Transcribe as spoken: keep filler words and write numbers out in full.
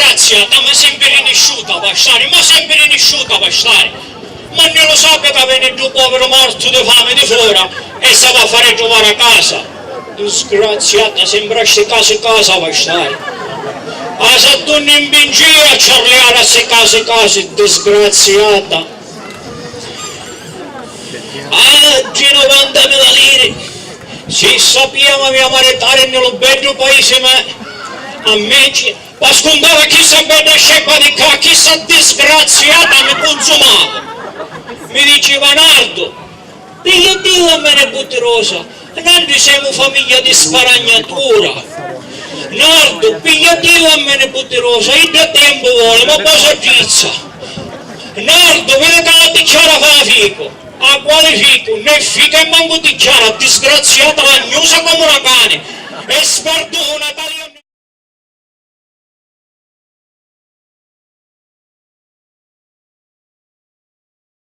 disgraziata, ma sempri nisciuta, bastari, ma sempri nisciuta, bastari. Ma ni lu sapi ca veni ddu poviru mortu di fami di fora e s'ava fari truvari a casa? Disgraziata, sempri a sti casi casa va stai. A sa dunni mpingia a ciarliari a sti casi casi, disgraziata. Ah, di novantamila liri! Si sapia m'avia maritari nni lu beddu paisi me, a meci, Pascuntava chissa bedda scebba di ccà, chissa disgraziata mi cunzumava. Mi diciva: "Nardu, pigghia Diu a me niputi Rosa, nanni semu famiglia di sparagnatura. Nardu, pigghia Diu a me niputi Rosa, idda tempu voli, ma poi s'addrizza. Nardu, vidi ca la ticchiara fa ficu." "A quali ficu? Né ficu e mancu ticchiara, disgraziata lagnusa comu na cani, e sparduna taliana."